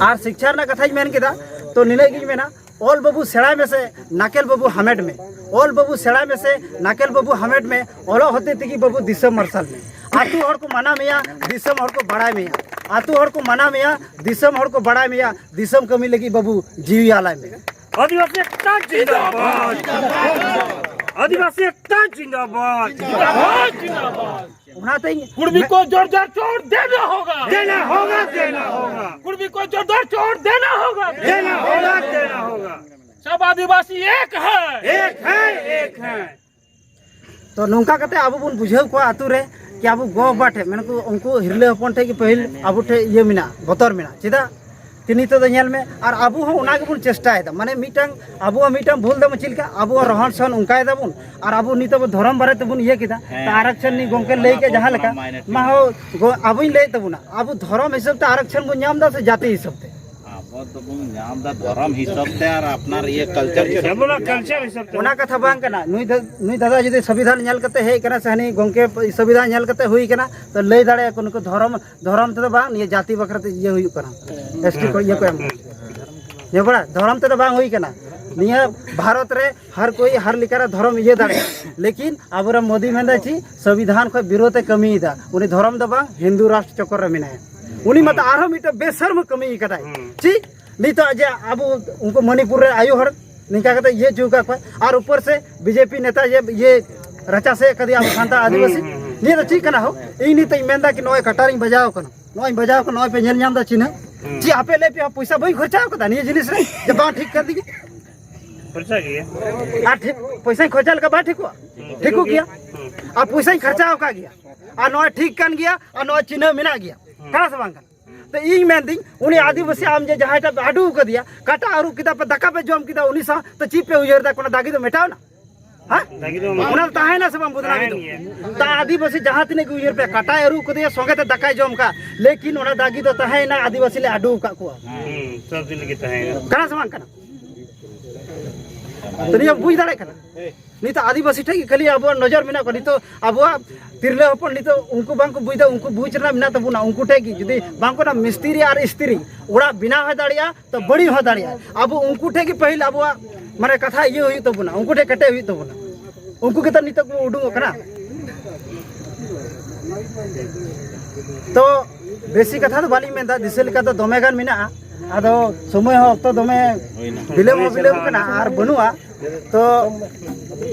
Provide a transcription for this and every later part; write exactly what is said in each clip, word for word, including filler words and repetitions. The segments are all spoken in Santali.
ᱟᱨ ᱥᱤᱠᱪᱷᱟ ᱨᱮᱱᱟᱜ ᱠᱟᱛᱷᱟᱧ ᱢᱮᱱ ᱠᱮᱫᱟ, ᱛᱚ ᱱᱤᱱᱟᱹᱜ ᱜᱤᱧ ᱢᱮᱱᱟ, ᱚᱞ ᱵᱟᱹᱵᱩ ᱥᱮᱬᱟᱭ ᱢᱮᱥᱮ, ᱱᱟᱠᱮᱞ ᱵᱟᱹᱵᱩ ᱦᱟᱢᱮᱴ ᱢᱮ᱾ ᱚᱞ ᱵᱟᱹᱵᱩ ᱥᱮᱬᱟᱭ ᱢᱮᱥᱮ, ᱱᱟᱠᱮᱞ ᱵᱟᱹᱵᱩ ᱦᱟᱢᱮᱴ ᱢᱮ᱾ ᱚᱞᱚᱜ ᱦᱚᱛᱮ ᱛᱮᱜᱮ ᱵᱟᱹᱵᱩ ᱫᱤᱥᱚᱢ ᱢᱟᱨᱥᱟᱞ ᱢᱮ᱾ ᱟᱹᱛᱩ ᱦᱚᱲ ᱠᱚ ᱢᱟᱱᱟᱣ ᱢᱮᱭᱟ, ᱫᱤᱥᱚᱢ ᱦᱚᱲ ᱠᱚ ᱵᱟᱲᱟᱭ ᱢᱮᱭᱟ᱾ ᱟᱹᱛᱩ ᱦᱚᱲ ᱠᱚ ᱢᱟᱱᱟᱣ ᱢᱮᱭᱟ, ᱫᱤᱥᱚᱢ ᱦᱚᱲ ᱠᱚ ᱵᱟᱲᱟᱭ ᱢᱮᱭᱟ, ᱫᱤᱥᱚᱢ ᱠᱟᱹᱢᱤ ᱞᱟᱹᱜᱤᱫ ᱵᱟᱹᱵᱩ ᱡᱤᱣᱤ ᱟᱞᱟᱭ ᱢᱮ᱾ ᱟᱹᱫᱤᱵᱟᱹᱥᱤ ᱮᱠᱛᱟ ᱡᱤᱱᱫᱟᱵᱟᱫ। ᱟᱹᱫᱤᱵᱟᱹᱥᱤ ᱮᱠᱛᱟ ᱡᱤᱱᱫᱟᱵᱟᱫ। ᱚᱱᱟᱛᱮᱧ कुर्मी को जोर जोर चोट देना होगा। देना होगा, देना होगा। कुर्मी को जोर जोर चोट देना होगा। देना होगा, देना होगा। सब आदिवासी एक है। एक है, एक है। ᱛᱚ ᱱᱚᱝᱠᱟ ᱠᱟᱛᱮ ᱟᱵᱚ ᱵᱚᱱ ᱵᱩᱡᱷᱟᱹᱣ ᱠᱚᱣᱟ ᱟᱹᱛᱩ ᱨᱮ ᱠᱤ ᱟᱵᱚ ᱜᱚ ᱵᱟᱵᱟ ᱴᱷᱮᱱ, ᱢᱮᱱ ᱠᱚ ᱩᱱᱠᱩ ᱦᱤᱨᱞᱟᱹ ᱦᱚᱯᱚᱱ ᱴᱷᱮᱱ ᱜᱮ ᱯᱟᱹᱦᱤᱞ ᱟᱵᱚ ᱴᱷᱮᱱ ᱤᱭᱟᱹ ᱢᱮᱱᱟᱜᱼᱟ, ᱵᱚᱛᱚᱨ ᱢᱮᱱᱟᱜᱼᱟ᱾ ᱪᱮᱫᱟᱜ ᱠᱤ ᱱᱤᱛᱚᱜ ᱫᱚ ᱧᱮᱞ ᱢᱮ, ᱟᱨ ᱟᱵᱚ ᱦᱚᱸ ᱚᱱᱟ ᱜᱮᱵᱚᱱ ᱪᱮᱥᱴᱟᱭᱮᱫᱟ᱾ ᱢᱟᱱᱮ ᱢᱤᱫᱴᱟᱝ ᱟᱵᱚᱣᱟᱜ ᱢᱤᱫᱴᱟᱝ ᱵᱷᱩᱞ ᱫᱚ ᱪᱮᱫ ᱞᱮᱠᱟ, ᱟᱵᱚᱣᱟᱜ ᱨᱚᱦᱚᱱ ᱥᱚᱦᱚᱱ ᱚᱱᱠᱟᱭ ᱫᱟᱵᱚᱱ, ᱟᱨ ᱟᱵᱚ ᱱᱤᱛᱚᱜ ᱟᱵᱚ ᱫᱷᱚᱨᱚᱢ ᱵᱟᱨᱮ ᱛᱮᱵᱚᱱ ᱤᱭᱟᱹ ᱠᱮᱫᱟ᱾ ᱦᱮᱸ, ᱛᱚ ᱟᱨᱟᱠᱥᱚᱱ ᱱᱤ ᱜᱚᱢᱠᱮ ᱚᱱᱟ ᱞᱟᱹᱭ ᱠᱮᱫ ᱠᱚ ᱡᱟᱦᱟᱸ ᱞᱮᱠᱟ, ᱚᱱᱟ ᱢᱟᱭᱱᱚᱨᱤᱴᱤ ᱢᱟ ᱦᱳ, ᱜᱚ-, ᱟᱵᱚᱧ ᱞᱟᱹᱭᱮᱫ ᱛᱟᱵᱚᱱᱟ, ᱟᱵᱚ ᱫᱷᱚᱨᱚᱢ ᱦᱤᱥᱟᱹᱵ ᱛᱮ ᱟᱨᱟᱠᱥᱚᱱ ᱵᱚᱱ ᱧᱟᱢ ᱮᱫᱟ ᱥᱮ ᱡᱟᱹᱛᱤ ᱦᱤᱥᱟᱹᱵ ᱛᱮ? ᱟᱵᱚ ᱫᱚᱵᱚᱱ ᱧᱟᱢ ᱮᱫᱟ ᱫᱷᱚᱨᱚᱢ ᱦᱤᱥᱟᱹᱵ ᱛᱮ ᱟᱨ ᱟᱯᱱᱟᱨ ᱤᱭᱟᱹ ᱠᱟᱞᱪᱟᱨ ᱦᱤᱥᱟᱹᱵ ᱛᱮ᱾ ᱟᱵᱚᱱᱟᱜ ᱠᱟᱞᱪᱟᱨ ᱦᱤᱥᱟᱹᱵ ᱛᱮ᱾ ᱚᱱᱟ ᱠᱟᱛᱷᱟ ᱵᱟᱝ ᱠᱟᱱᱟ᱾ ᱱᱩᱭ ᱫᱟ-, ᱱᱩᱭ ᱫᱟᱫᱟ ᱡᱩᱫᱤ ᱥᱚᱝᱵᱤᱫᱷᱟᱱ ᱧᱮᱞ ᱠᱟᱛᱮ ᱦᱮᱡ ᱠᱟᱱᱟ ᱥᱮ ᱦᱟᱹᱱᱤ ᱜᱚᱢᱠᱮ ᱥᱚᱝᱵᱤᱫᱷᱟᱱ ᱧᱮᱞ ᱠᱟᱛᱮ ᱦᱩᱭ ᱠᱟᱱᱟ, ᱛᱚ ᱞᱟᱹᱭ ᱫᱟᱲᱮᱭᱟᱜᱼᱟ ᱠᱚ ᱱᱩᱠᱩ ᱫᱷᱚᱨᱚᱢ, ᱫᱷᱚᱨᱚᱢ ᱛᱮᱫᱚ ᱵᱟᱝ, ᱱᱤᱭᱟᱹ ᱡᱟᱹᱛᱤ ᱵᱟᱠᱷᱨᱟ ᱛᱮ ᱤᱭᱟᱹ ᱦᱩᱭᱩᱜ ᱠᱟᱱᱟ, ᱮᱥ ᱴᱤ ᱠᱚ ᱤᱭᱟᱹ ᱠᱚ ᱮᱢ ᱠᱟᱱᱟ᱾ ᱧᱮᱞ ᱵᱟᱲᱟ, ᱫᱷᱚᱨᱚᱢ ᱛᱮᱫᱚ ᱵᱟᱝ ᱦᱩᱭ ᱠᱟᱱᱟ᱾ ᱱᱤᱭᱟᱹ ᱵᱷᱟᱨᱚᱛ ᱨᱮ ᱦᱟᱨ ᱠᱳᱭ ᱦᱟᱨ ᱞᱮᱠᱟᱱᱟᱜ ᱫᱷᱚᱨᱚᱢ ᱤᱭᱟᱹ ᱫᱟᱲᱮᱭᱟᱜᱼᱟ, ᱞᱮᱠᱤᱱ ᱟᱵᱚᱨᱮᱱ ᱢᱳᱫᱤ ᱢᱮᱱᱫᱟ ᱪᱮᱫ ᱥᱚᱝᱵᱤᱫᱷᱟᱱ ᱠᱷᱚᱱ ᱵᱤᱨᱳᱫᱷ ᱮ ᱠᱟᱹᱢᱤᱭᱮᱫᱟ᱾ ᱩᱱᱤ ᱫᱷᱚᱨᱚᱢ ᱫᱚ ᱵᱟᱝ, ᱦᱤᱱᱫᱩ ᱨᱟᱥᱴᱨ ᱪᱚᱠᱚᱨ ᱨᱮ ᱢᱮᱱᱟᱭᱟ᱾ ᱩᱱᱤ ᱢᱟᱛᱚ ᱟᱨᱦᱚᱸ ᱢᱤᱫᱴᱮᱱ ᱵᱮᱥᱚᱨᱢ ᱠᱟᱹᱢᱤ ᱠᱟᱫᱟᱭ᱾ ᱦᱩᱸ᱾ ᱪᱮᱫ ᱱᱤᱛᱚᱜ ᱡᱮ ᱟᱵᱚ ᱩᱱᱠᱩ ᱢᱚᱱᱤᱯᱩᱨ ᱨᱮ ᱟᱭᱳ ᱦᱚᱲ ᱱᱤᱝᱠᱟ ᱠᱟᱛᱮ ᱤᱭᱟᱹ ᱦᱚᱪᱚ ᱟᱠᱟᱫ ᱠᱚᱣᱟ, ᱟᱨ ᱩᱯᱚᱨ ᱥᱮ ᱵᱤᱡᱮᱯᱤ ᱱᱮᱛᱟ ᱡᱮ ᱤᱭᱟᱹ ᱨᱟᱪᱟ ᱥᱮᱫ ᱠᱟᱫᱮᱭᱟ ᱟᱵᱚ ᱥᱟᱱᱛᱟᱲ ᱟᱹᱫᱤᱵᱟᱹᱥᱤ, ᱦᱩᱸ, ᱦᱩᱸ, ᱦᱩᱸ᱾ ᱱᱤᱭᱟᱹ ᱫᱚ ᱪᱮᱫ ᱠᱟᱱᱟ ᱦᱳ? ᱤᱧ ᱱᱤᱛᱚᱜ ᱤᱧ ᱢᱮᱱᱫᱟ ᱠᱤ ᱱᱚᱜᱼᱚᱭ ᱠᱟᱴᱟᱨᱤᱧ ᱵᱟᱡᱟᱣ ᱠᱟᱱᱟ, ᱱᱚᱜᱼᱚᱭ ᱤᱧ ᱵᱟᱡᱟᱣ ᱠᱟᱱᱟ, ᱱᱚᱜᱼᱚᱭ ᱯᱮ ᱧᱮᱞ ᱧᱟᱢ ᱮᱫᱟ ᱪᱤᱱᱦᱟᱹ᱾ ᱦᱩᱸ᱾ ᱪᱮᱫ ᱟᱯᱮ ᱞᱟᱹᱭ ᱯᱮ ᱯᱚᱭᱥᱟ ᱵᱟᱹᱧ ᱠᱷᱚᱨᱪᱟ ᱟᱠᱟᱫᱟ ᱱᱤᱭᱟᱹ ᱡᱤᱱᱤᱥ ᱨᱮ ᱡᱮ ᱵᱟᱝ ᱴᱷᱤᱠ ᱠᱟᱱ ᱛᱤᱧᱟ? ᱠᱷᱚᱨᱪᱟ ᱜᱮᱭᱟ᱾ ᱟᱨ ᱴᱷᱤᱠ ᱯᱚᱭᱥᱟᱧ ᱠᱷᱚᱨᱪᱟ ᱞᱮᱠᱟ ᱵᱟᱭ ᱴᱷᱤᱠᱚᱜᱼᱟ? ᱦᱩᱸ, ᱴᱷᱤᱠᱚᱜ ᱜᱮᱭᱟ᱾ ᱦᱩᱸ᱾ ᱟᱨ ᱯᱚᱭᱥᱟᱧ ᱠᱷᱚᱨᱪᱟ ᱟᱠᱟᱫ ᱜᱮᱭᱟ, ᱟᱨ ᱱᱚᱜᱼᱚᱭ ᱴᱷᱤᱠ ᱠᱟᱱ ᱜᱮᱭᱟ, ᱟᱨ ᱱᱚᱜᱼᱚᱭ ᱪᱤᱱᱦᱟᱹ ᱢᱮᱱᱟᱜ ᱜᱮᱭᱟ᱾ ᱦᱩᱸ᱾ ᱠᱟᱱᱟ ᱥᱮ ᱵᱟᱝ ᱠᱟᱱᱟ? ᱛᱚ ᱤᱧ ᱢᱮᱱᱫᱟᱹᱧ, ᱩᱱᱤ ᱟᱹᱫᱤᱵᱟᱹᱥᱤ ᱟᱢ ᱡᱮ ᱡᱟᱦᱟᱸᱭ ᱴᱟᱜ ᱯᱮ ᱟᱹᱰᱩ ᱠᱟᱫᱮᱭᱟ, ᱠᱟᱴᱟ ᱟᱹᱨᱩᱵ ᱠᱮᱫᱟ ᱯᱮ, ᱫᱟᱠᱟ ᱯᱮ ᱡᱚᱢ ᱠᱮᱫᱟ, ᱩᱱᱤ ᱥᱟᱶ ᱛᱚ ᱪᱮᱫ ᱯᱮ ᱩᱭᱦᱟᱹᱨ ᱫᱟ? ᱠᱳᱱᱳ ᱫᱟᱜᱤ ᱫᱚ ᱢᱮᱴᱟᱣ ᱮᱱᱟ? ᱦᱮᱸ? ᱫᱟᱜᱤ ᱫᱚ ᱚᱱᱟ ᱫᱚ ᱛᱟᱦᱮᱸᱭᱮᱱᱟ ᱥᱮ ᱵᱟᱝ ᱵᱚᱫᱱᱟᱢᱤ ᱫᱚ? ᱛᱟᱦᱮᱸᱭᱮᱱ ᱜᱮᱭᱟ᱾ ᱛᱟ ᱟᱹᱫᱤᱵᱟᱹᱥᱤ ᱡᱟᱦᱟᱸ ᱛᱤᱱᱟᱹᱜ ᱜᱮ ᱩᱭᱦᱟᱹᱨ ᱯᱮ, ᱠᱟᱴᱟᱭ ᱟᱹᱨᱩᱵ ᱠᱟᱫᱮᱭᱟ, ᱥᱚᱸᱜᱮ ᱛᱮ ᱫᱟᱠᱟᱭ ᱡᱚᱢ ᱠᱟᱜ, ᱞᱮᱠᱤᱱ ᱚᱱᱟ ᱫᱟᱜᱤ ᱫᱚ ᱛᱟᱦᱮᱸᱭᱮᱱᱟ, ᱟᱹᱫᱤᱵᱟᱹᱥᱤ ᱞᱮ ᱟᱹᱰᱩ ᱟᱠᱟᱫ ᱠᱚᱣᱟ᱾ ᱦᱩᱸ, ᱥᱚᱵ ᱫᱤᱱ ᱞᱟᱹᱜᱤᱫ ᱛᱟᱦᱮᱸᱭᱮᱱᱟ᱾ ᱠᱟᱱᱟ ᱥᱮ ᱵᱟᱝ ᱠᱟᱱᱟ? ᱛᱚ ᱱᱤᱭᱟᱹ ᱵᱩᱡᱽ ᱫᱟᱲᱮᱭᱟᱜ ᱠᱟᱱᱟ᱾ ᱱᱤᱛᱚᱜ ᱟᱹᱫᱤᱵᱟᱹᱥᱤ ᱴᱷᱮᱱ ᱜᱮ ᱠᱷᱟᱹᱞᱤ ᱟᱵᱚᱣᱟᱜ ᱱᱚᱡᱚᱨ ᱢᱮᱱᱟᱜ ᱠᱚᱣᱟ᱾ ᱱᱤᱛᱚᱜ ᱟᱵᱚᱣᱟᱜ ᱛᱤᱨᱞᱟᱹ ᱦᱚᱯᱚᱱ ᱱᱤᱛᱚᱜ ᱩᱱᱠᱩ ᱵᱟᱝᱠᱚ ᱵᱩᱡᱽ ᱮᱫᱟ, ᱩᱱᱠᱩ ᱵᱩᱡᱽ ᱨᱮᱱᱟᱜ ᱢᱮᱱᱟᱜ ᱛᱟᱵᱚᱱᱟ᱾ ᱩᱱᱠᱩ ᱴᱷᱮᱱ ᱜᱮ ᱡᱩᱫᱤ ᱵᱟᱝ ᱠᱚ ᱢᱤᱥᱛᱨᱤ ᱟᱨ ᱤᱥᱛᱨᱤ ᱚᱲᱟᱜ ᱵᱮᱱᱟᱣ ᱦᱚᱸ ᱫᱟᱲᱮᱭᱟᱜᱼᱟ, ᱛᱚ ᱵᱟᱹᱲᱤᱡ ᱦᱚᱸ ᱫᱟᱲᱮᱭᱟᱜᱼᱟ᱾ ᱟᱵᱚ ᱩᱱᱠᱩ ᱴᱷᱮᱱ ᱜᱮ ᱯᱟᱹᱦᱤᱞ ᱟᱵᱚᱣᱟᱜ ᱢᱟᱱᱮ ᱠᱟᱛᱷᱟ ᱤᱭᱟᱹ ᱦᱩᱭᱩᱜ ᱛᱟᱵᱚᱱᱟ, ᱩᱱᱠᱩ ᱴᱷᱮᱱ ᱠᱮᱴᱮᱡ ᱦᱩᱭᱩᱜ ᱛᱟᱵᱚᱱᱟ᱾ ᱩᱱᱠᱩ ᱜᱮᱛᱚ ᱱᱤᱛᱚᱜ ᱠᱚ ᱩᱰᱩᱝᱚᱜ ᱠᱟᱱᱟ᱾ ᱛᱚ ᱵᱮᱥᱤ ᱠᱟᱛᱷᱟ ᱫᱚ ᱵᱟᱹᱞᱤᱧ ᱢᱮᱱᱫᱟ, ᱫᱤᱥᱟᱹ ᱞᱮᱠᱟ ᱫᱚ ᱫᱚᱢᱮ ᱜᱟᱱ ᱢᱮᱱᱟᱜᱼᱟ᱾ ᱟᱫᱚ ᱥᱚᱢᱚᱭ ᱦᱚᱸ ᱚᱠᱛᱚ ᱫᱚᱢᱮ ᱵᱤᱞᱚᱢ ᱦᱚᱸ ᱵᱤᱞᱚᱢ ᱠᱟᱱᱟ ᱟᱨ ᱵᱟᱹᱱᱩᱜᱼᱟ᱾ ᱛᱚ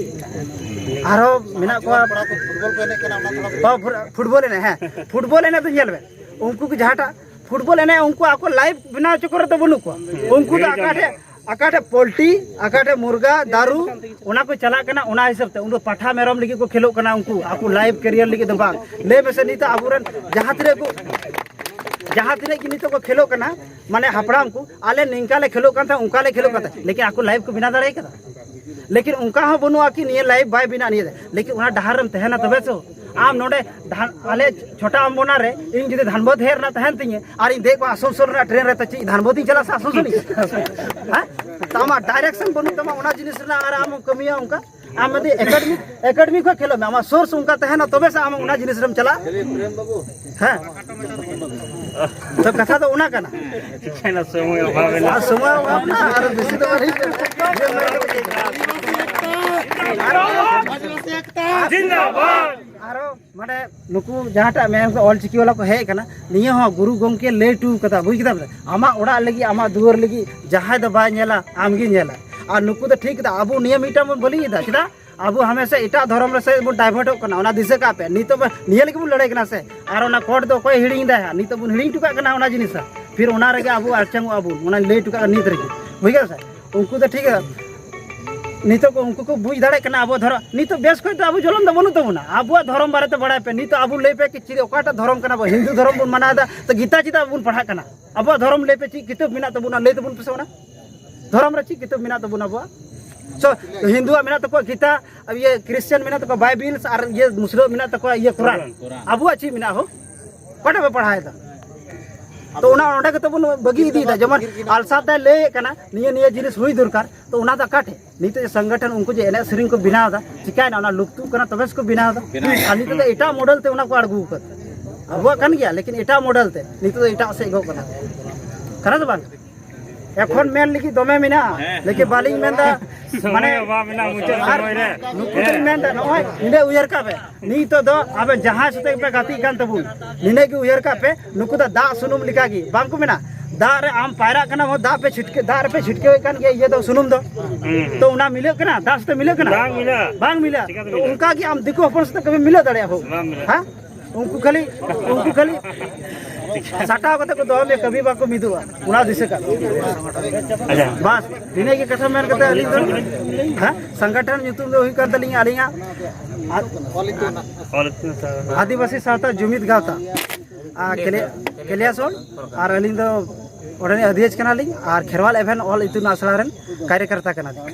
ᱟᱨᱦᱚᱸ ᱢᱮᱱᱟᱜ ᱠᱚᱣᱟ᱾ ᱯᱷᱩᱴᱵᱚᱞ ᱠᱚ ᱮᱱᱮᱡ ᱠᱟᱱᱟ, ᱚᱱᱟ ᱛᱷᱚᱲᱟ ᱚ, ᱯᱷᱩᱴ-, ᱯᱷᱩᱴᱵᱚᱞ ᱮᱱᱮᱡ, ᱦᱮᱸ, ᱯᱷᱩᱴᱵᱚᱞ ᱮᱱᱮᱡ ᱫᱚ ᱧᱮᱞ ᱵᱮᱱ, ᱩᱱᱠᱩ ᱠᱚ ᱡᱟᱦᱟᱸᱴᱟᱜ ᱯᱷᱩᱴᱵᱚᱞ ᱮᱱᱮᱡ, ᱩᱱᱠᱩ ᱟᱠᱚ ᱞᱟᱭᱤᱵᱷ ᱵᱮᱱᱟᱣ ᱪᱚᱠᱚᱨ ᱨᱮᱫᱚ ᱵᱟᱹᱱᱩᱜ ᱠᱚᱣᱟ᱾ ᱩᱱᱠᱩ ᱫᱚ ᱚᱠᱟ ᱴᱷᱮᱡ, ᱚᱠᱟ ᱴᱷᱮᱡ ᱯᱳᱞᱴᱤ, ᱚᱠᱟ ᱴᱷᱮᱡ ᱢᱩᱨᱜᱟ, ᱫᱟᱨᱩ, ᱚᱱᱟ ᱠᱚ ᱪᱟᱞᱟᱜ ᱠᱟᱱᱟ᱾ ᱚᱱᱟ ᱦᱤᱥᱟᱹᱵ ᱛᱮ ᱩᱱᱠᱩ ᱯᱟᱴᱷᱟ ᱢᱮᱨᱚᱢ ᱞᱟᱹᱜᱤᱫ ᱠᱚ ᱠᱷᱮᱞᱳᱜ ᱠᱟᱱᱟ, ᱩᱱᱠᱩ ᱟᱠᱚ ᱞᱟᱭᱤᱵᱷ ᱠᱮᱨᱤᱭᱟᱨ ᱞᱟᱹᱜᱤᱫ ᱫᱚ ᱵᱟᱝ᱾ ᱞᱟᱹᱭ ᱢᱮᱥᱮ, ᱱᱤᱛᱚᱜ ᱟᱵᱚᱨᱮᱱ ᱡᱟᱦᱟᱸ ᱛᱤᱱᱟᱹᱜ ᱠᱚ, ᱡᱟᱦᱟᱸ ᱛᱤᱱᱟᱹᱜ ᱜᱮ ᱱᱤᱛᱚᱜ ᱠᱚ ᱠᱷᱮᱞᱳᱜ ᱠᱟᱱᱟ, ᱢᱟᱱᱮ ᱦᱟᱯᱲᱟᱢ ᱠᱚ, ᱟᱞᱮ ᱱᱤᱝᱠᱟ ᱞᱮ ᱠᱷᱮᱞᱳᱜ ᱠᱟᱱ ᱛᱟᱦᱮᱸᱫ, ᱚᱱᱠᱟ ᱞᱮ ᱠᱷᱮᱞᱳᱜ ᱠᱟᱱ ᱛᱟᱦᱮᱸᱫ, ᱞᱮᱠᱤᱱ ᱟᱠᱚ ᱞᱟᱭᱤᱵᱷ ᱠᱚ ᱵᱮᱱᱟᱣ ᱫᱟᱲᱮ ᱠᱟᱫᱟ? ᱞᱮᱠᱤᱱ ᱚᱱᱠᱟ ᱦᱚᱸ ᱵᱟᱹᱱᱩᱜᱼᱟ ᱠᱤ ᱱᱤᱭᱟᱹ ᱞᱟᱭᱤᱵᱷ ᱵᱟᱭ ᱵᱮᱱᱟᱜ ᱱᱤᱭᱟᱹ ᱫᱚ᱾ ᱞᱮᱠᱤᱱ ᱚᱱᱟ ᱰᱟᱦᱟᱨ ᱨᱮᱢ ᱛᱟᱦᱮᱱᱟ ᱛᱚᱵᱮ ᱛᱚ᱾ ᱟᱢ ᱱᱚᱰᱮ ᱫᱷᱟᱱ-, ᱟᱞᱮ ᱪᱷᱳᱴᱟ ᱟᱢᱵᱚᱱᱟ ᱨᱮ ᱤᱧ ᱡᱩᱫᱤ ᱫᱷᱟᱱᱵᱚᱫ ᱦᱮᱡ ᱨᱮᱱᱟᱜ ᱛᱟᱦᱮᱱ ᱛᱤᱧᱟᱹ ᱟᱨ ᱤᱧ ᱫᱮᱡ ᱠᱚᱜᱼᱟ ᱟᱥᱟᱱᱥᱳᱞ ᱨᱮᱱᱟᱜ ᱴᱨᱮᱱ ᱨᱮ, ᱛᱚ ᱪᱮᱫ ᱫᱷᱟᱱᱵᱚᱫ ᱤᱧ ᱪᱟᱞᱟᱜᱼᱟ ᱥᱮ ᱟᱥᱟᱱᱥᱳᱞ ᱤᱧ? ᱦᱮᱸ? ᱛᱚ ᱟᱢᱟᱜ ᱰᱟᱭᱨᱮᱠᱥᱚᱱ ᱵᱟᱹᱱᱩᱜ ᱛᱟᱢᱟ ᱚᱱᱟ ᱡᱤᱱᱤᱥ ᱨᱮᱱᱟᱜ ᱟᱨ ᱟᱢ ᱠᱟᱹᱢᱤᱭᱟ ᱚᱱᱠᱟ᱾ ᱟᱢ ᱡᱩᱫᱤ ᱮᱠᱟᱰᱮᱢᱤ, ᱮᱠᱟᱰᱮᱢᱤ ᱠᱷᱚᱱ ᱠᱷᱮᱞᱳᱜ ᱢᱮ, ᱟᱢᱟᱜ ᱥᱳᱨᱥ ᱚᱱᱠᱟ ᱛᱟᱦᱮᱱᱟ ᱛᱚᱵᱮ ᱥᱮ ᱟᱢ ᱚᱱᱟ ᱡᱤᱱᱤᱥ ᱨᱮᱢ ᱪᱟᱞᱟᱜᱼᱟ᱾ ᱦᱮᱸ? ᱛᱚ ᱠᱟᱛᱷᱟ ᱫᱚ ᱚᱱᱟ ᱠᱟᱱᱟ᱾ ᱪᱤᱠᱟᱹᱭᱱᱟ, ᱥᱚᱢᱚᱭ ᱚᱵᱷᱟᱵ ᱮᱱᱟ᱾ ᱟᱨ ᱥᱚᱢᱚᱭ ᱚᱵᱷᱟᱵ ᱮᱱᱟ, ᱟᱨ ᱵᱮᱥᱤ ᱫᱚ ᱵᱟᱹᱲᱤᱡ ᱡᱤᱱᱫᱟᱵᱟᱫ᱾ ᱟᱨᱚ ᱢᱟᱱᱮ ᱱᱩᱠᱩ ᱡᱟᱦᱟᱸᱴᱟᱜ ᱢᱮᱱ ᱠᱚ ᱚᱞ ᱪᱤᱠᱤ ᱵᱟᱞᱟ ᱠᱚ ᱦᱮᱡ ᱟᱠᱟᱱᱟ, ᱱᱤᱭᱟᱹ ᱦᱚᱸ ᱜᱩᱨᱩ ᱜᱚᱢᱠᱮ ᱞᱟᱹᱭ ᱦᱚᱴᱚ ᱠᱟᱫᱟ, ᱵᱩᱡᱽ ᱠᱮᱫᱟ ᱯᱮ? ᱟᱢᱟᱜ ᱚᱲᱟᱜ ᱞᱟᱹᱜᱤᱫ, ᱟᱢᱟᱜ ᱫᱩᱣᱟᱹᱨ ᱞᱟᱹᱜᱤᱫ ᱡᱟᱦᱟᱸᱭ ᱫᱚ ᱵᱟᱭ ᱧᱮᱞᱟ, ᱟᱢ ᱜᱮ ᱧᱮᱞᱟ᱾ ᱟᱨ ᱱᱩᱠᱩ ᱫᱚ ᱴᱷᱤᱠ ᱠᱮᱫᱟ, ᱟᱵᱚ ᱱᱤᱭᱟᱹ ᱢᱤᱫᱴᱟᱝ ᱵᱚᱱ ᱵᱟᱹᱞᱤ ᱮᱫᱟ᱾ ᱪᱮᱫᱟᱜ? ᱟᱵᱚ ᱦᱟᱢᱮᱥᱟ ᱮᱴᱟᱜ ᱫᱷᱚᱨᱚᱢ ᱨᱮ ᱥᱮᱫ ᱵᱚᱱ ᱰᱟᱭᱵᱷᱟᱨᱴᱚᱜ ᱠᱟᱱᱟ, ᱚᱱᱟ ᱫᱤᱥᱟᱹ ᱠᱟᱜ ᱯᱮ᱾ ᱱᱤᱛᱚᱜ ᱵᱚ-, ᱱᱤᱭᱟᱹ ᱞᱟᱹᱜᱤᱫ ᱵᱚᱱ ᱞᱟᱹᱲᱦᱟᱹᱭ ᱠᱟᱱᱟ ᱥᱮ, ᱟᱨ ᱚᱱᱟ ᱠᱳᱰ ᱫᱚ ᱚᱠᱚᱭ ᱦᱤᱲᱤᱧ ᱮᱫᱟᱭ ᱦᱟᱸᱜ? ᱱᱤᱛᱚᱜ ᱵᱚᱱ ᱦᱤᱲᱤᱧ ᱦᱚᱴᱚ ᱠᱟᱜ ᱠᱟᱱᱟ ᱚᱱᱟ ᱡᱤᱱᱤᱥ ᱦᱟᱸᱜ᱾ ᱯᱷᱤᱨ ᱚᱱᱟ ᱨᱮᱜᱮ ᱟᱵᱚ ᱟᱲᱪᱟᱝᱚᱜ ᱟᱵᱚᱱ, ᱚᱱᱟ ᱞᱟᱹᱭ ᱦᱚᱴᱚ ᱠᱟᱜ ᱠᱟᱱᱟ ᱱᱤᱛ ᱨᱮᱜᱮ, ᱵᱩᱡᱷᱟᱹᱣ ᱥᱮ? ᱩᱱᱠᱩ ᱫᱚ ᱴᱷᱤᱠ ᱜᱮᱭᱟ, ᱱᱤᱛᱚᱜ ᱠᱚ ᱩᱱᱠᱩ ᱠᱚ ᱵᱩᱡᱽ ᱫᱟᱲᱮᱭᱟᱜ ᱠᱟᱱᱟ ᱟᱵᱚ ᱫᱷᱚᱨᱚᱢ, ᱱᱤᱛᱚᱜ ᱵᱮᱥ ᱠᱷᱚᱡ ᱫᱚ ᱟᱵᱚ ᱡᱚᱞᱚᱱ ᱫᱚ ᱵᱟᱹᱱᱩᱜ ᱛᱟᱵᱚᱱᱟ᱾ ᱟᱵᱚᱣᱟᱜ ᱫᱷᱚᱨᱚᱢ ᱵᱟᱨᱮᱛᱮ ᱵᱟᱲᱟᱭ ᱯᱮ, ᱱᱤᱛᱚᱜ ᱟᱵᱚ ᱞᱟᱹᱭ ᱯᱮ ᱠᱤ ᱪᱮᱫ, ᱚᱠᱟᱴᱟᱜ ᱫᱷᱚᱨᱚᱢ ᱠᱟᱱᱟ ᱵᱚ? ᱦᱤᱱᱫᱩ ᱫᱷᱚᱨᱚᱢ ᱵᱚᱱ ᱢᱟᱱᱟᱣ ᱮᱫᱟ, ᱛᱚ ᱜᱤᱛᱟ ᱪᱮᱫᱟᱜ ᱵᱚᱱ ᱯᱟᱲᱦᱟᱜ ᱠᱟᱱᱟ? ᱟᱵᱚᱣᱟᱜ ᱫᱷᱚᱨᱚᱢ ᱞᱟᱹᱭ ᱯᱮ, ᱪᱮᱫ ᱠᱤᱛᱟᱹᱵ ᱢᱮᱱᱟᱜ ᱛᱟᱵᱚᱱᱟ? ᱞᱟᱹᱭ ᱛᱟᱵᱚᱱ ᱯᱮᱥᱮ ᱚᱱᱟ᱾ ᱫᱷᱚᱨᱚᱢ ᱨᱮ ᱪᱮᱫ ᱠᱤᱛᱟᱹᱵ ᱢᱮᱱᱟᱜ ᱛᱟᱵᱚᱱᱟ ᱟᱵᱚᱣᱟᱜ? So, ᱦᱤᱱᱫᱩᱣᱟᱜ ᱢᱮᱱᱟᱜ ᱛᱟᱠᱚᱣᱟ ᱜᱤᱛᱟ, ᱟᱨ ᱤᱭᱟᱹ ᱠᱨᱤᱥᱪᱟᱱ ᱢᱮᱱᱟᱜ ᱛᱟᱠᱚᱣᱟ ᱵᱟᱭᱵᱮᱞ, ᱟᱨ ᱤᱭᱟᱹ ᱢᱩᱥᱞᱟᱹᱣᱟᱜ ᱢᱮᱱᱟᱜ ᱛᱟᱠᱚᱣᱟ ᱤᱭᱟᱹ ᱠᱳᱨᱟᱱ᱾ ᱠᱳᱨᱟᱱ, ᱠᱳᱨᱟᱱ᱾ ᱟᱵᱚᱣᱟᱜ ᱪᱮᱫ ᱢᱮᱱᱟᱜᱼᱟ ᱦᱳ? ᱚᱠᱟᱴᱟᱜ ᱯᱮ ᱯᱟᱲᱦᱟᱣᱮᱫᱟ? ᱛᱚ ᱚᱱᱟ ᱚᱸᱰᱮ ᱜᱮᱛᱚ ᱵᱚᱱ ᱵᱟᱹᱜᱤ ᱤᱫᱤᱭᱮᱫᱟ᱾ ᱡᱮᱢᱚᱱ ᱟᱞᱥᱟᱛ ᱫᱟᱭ ᱞᱟᱹᱭᱮᱫ ᱠᱟᱱᱟ ᱱᱤᱭᱟᱹ ᱱᱤᱭᱟᱹ ᱡᱤᱱᱤᱥ ᱦᱩᱭ ᱫᱚᱨᱠᱟᱨ, ᱛᱚ ᱚᱱᱟ ᱫᱚ ᱚᱠᱟᱴᱷᱮᱡ? ᱱᱤᱛᱚᱜ ᱡᱮ ᱥᱚᱝᱜᱚᱴᱷᱚᱱ ᱩᱱᱠᱩ ᱡᱮ ᱮᱱᱮᱡ ᱥᱮᱨᱮᱧ ᱠᱚ ᱵᱮᱱᱟᱣ ᱮᱫᱟ, ᱪᱤᱠᱟᱭᱱᱟ? ᱚᱱᱟ ᱞᱩᱯᱛᱩᱜ ᱠᱟᱱᱟ, ᱛᱚᱵᱮ ᱥᱮᱠᱚ ᱵᱮᱱᱟᱣ ᱮᱫᱟ᱾ ᱟᱨ ᱱᱤᱛᱚᱜ ᱫᱚ ᱮᱴᱟᱜ ᱢᱚᱰᱮᱞ ᱛᱮ ᱚᱱᱟ ᱠᱚ ᱟᱬᱜᱚ ᱟᱠᱟᱫᱟ᱾ ᱟᱵᱚᱣᱟᱜ ᱠᱟᱱ ᱜᱮᱭᱟ, ᱞᱮᱠᱤᱱ ᱮᱴᱟᱜ ᱢᱚᱰᱮᱞ ᱛᱮ ᱱᱤᱛᱚᱜ ᱫᱚ ᱮᱴᱟᱜ ᱥᱮᱫ ᱜᱚᱜ ᱠᱟᱱᱟ᱾ ᱠᱟᱱᱟ ᱥᱮ ᱵᱟᱝ? ᱮᱠᱷᱚᱱ ᱢᱮᱱ ᱞᱟᱹᱜᱤᱫ ᱫᱚᱢᱮ ᱢᱮᱱᱟᱜᱼᱟ, ᱞᱮᱠᱤᱱ ᱵᱟᱹᱞᱤᱧ ᱢᱮᱱᱫᱟ᱾ ᱢᱟᱱᱮ ᱚᱵᱷᱟᱵ ᱢᱮᱱᱟᱜᱼᱟ, ᱢᱩᱪᱟᱹᱫ ᱟᱨ ᱥᱚᱢᱚᱭ ᱨᱮ᱾ ᱱᱩᱠᱩ ᱴᱷᱮᱱ ᱢᱮᱱᱫᱟ, ᱱᱚᱜᱼᱚᱭ ᱱᱤᱱᱟᱹᱜ ᱩᱭᱦᱟᱹᱨ ᱠᱟᱜ ᱯᱮ, ᱱᱤᱛᱚᱜ ᱫᱚ ᱟᱯᱮ ᱡᱟᱦᱟᱸᱭ ᱥᱟᱛᱮᱜ ᱯᱮ ᱜᱟᱛᱮᱜ ᱠᱟᱱ ᱛᱟᱵᱚᱱ, ᱱᱤᱱᱟᱹᱜ ᱜᱮ ᱩᱭᱦᱟᱹᱨ ᱠᱟᱜ ᱯᱮ, ᱱᱩᱠᱩ ᱫᱚ ᱫᱟᱜ ᱥᱩᱱᱩᱢ ᱞᱮᱠᱟᱜᱮ, ᱵᱟᱝ ᱠᱚ ᱢᱮᱱᱟ? ᱫᱟᱜ ᱨᱮ ᱟᱢ ᱯᱟᱭᱨᱟᱜ ᱠᱟᱱᱟ, ᱦᱚᱸ, ᱫᱟᱜ ᱯᱮ ᱪᱷᱤᱴᱠᱟᱹ, ᱫᱟᱜ ᱨᱮᱯᱮ ᱪᱷᱤᱴᱠᱟᱹᱣᱮᱫ ᱠᱟᱱ ᱜᱮᱭᱟ, ᱤᱭᱟᱹ ᱫᱚ ᱥᱩᱱᱩᱢ ᱫᱚ᱾ ᱦᱩᱸ, ᱦᱩᱸ᱾ ᱛᱚ ᱚᱱᱟ ᱢᱤᱞᱟᱹᱜ ᱠᱟᱱᱟ? ᱫᱟᱜ ᱥᱟᱛᱮ ᱢᱤᱞᱟᱹᱜ ᱠᱟᱱᱟ? ᱵᱟᱝ ᱢᱤᱞᱟᱹᱜᱼᱟ᱾ ᱵᱟᱝ ᱢᱤᱞᱟᱹᱜᱼᱟ᱾ ᱪᱤᱠᱟᱹᱛᱮ ᱛᱚ ᱢᱤᱞᱟᱹᱜᱼᱟ? ᱚᱱᱠᱟ ᱜᱮ ᱟᱢ ᱫᱤᱠᱩ ᱦᱚᱯᱚᱱ ᱥᱟᱛᱮ ᱠᱟᱹᱢᱤ ᱢᱤᱞᱟᱹᱣ ᱫᱟᱲᱮᱭᱟᱜᱼᱟ ᱦᱳ? ᱵᱟᱝ ᱢᱤᱞᱟᱹᱜᱼᱟ᱾ ᱦᱮᱸ? ᱩᱱᱠᱩ ᱠᱷᱟᱹᱞᱤ, ᱩᱱᱠᱩ ᱠᱷᱟᱹᱞᱤ ᱥᱟᱴᱟᱣ ᱠᱟᱛᱮ ᱠᱚ ᱫᱚᱦᱚ ᱢᱮᱭᱟ, ᱠᱟᱹᱢᱤ ᱵᱟᱠᱚ ᱢᱤᱫᱚᱜᱼᱟ, ᱚᱱᱟ ᱫᱤᱥᱟᱹ ᱠᱟᱜ ᱢᱮ᱾ ᱟᱪᱪᱷᱟ᱾ ᱵᱟᱥ, ᱤᱱᱟᱹᱜᱮ ᱠᱟᱛᱷᱟ ᱢᱮᱱ ᱠᱟᱛᱮ ᱟᱹᱞᱤᱧ ᱫᱚ, ᱦᱮᱸ, ᱥᱚᱝᱜᱚᱴᱷᱚᱱ ᱧᱩᱛᱩᱢ ᱫᱚ ᱦᱩᱭᱩᱜ ᱠᱟᱱ ᱛᱟᱹᱞᱤᱧᱟ ᱟᱹᱞᱤᱧᱟᱜ ᱟᱫ-, ᱚᱞ ᱤᱛᱩᱱ ᱟᱥᱲᱟ᱾ ᱟᱹᱫᱤᱵᱟᱹᱥᱤ ᱥᱟᱶᱛᱟ ᱡᱩᱢᱤᱫ ᱜᱟᱶᱛᱟ, ᱟᱨ ᱠᱮᱞᱮ-, ᱠᱮᱞᱤᱭᱟᱥᱳᱞ, ᱟᱨ ᱟᱹᱞᱤᱧ ᱫᱚ ᱚᱸᱰᱮᱱᱤᱡ ᱟᱹᱫᱤᱭᱟᱹᱡᱽ ᱠᱟᱱᱟᱞᱤᱧ ᱟᱨ ᱠᱷᱮᱨᱣᱟᱞ ᱮᱵᱷᱮᱱ ᱚᱞ ᱤᱛᱩᱱ ᱟᱥᱲᱟ ᱨᱮᱱ ᱠᱟᱨᱭᱚᱠᱚᱨᱛᱟ ᱠᱟᱱᱟᱞᱤᱧ᱾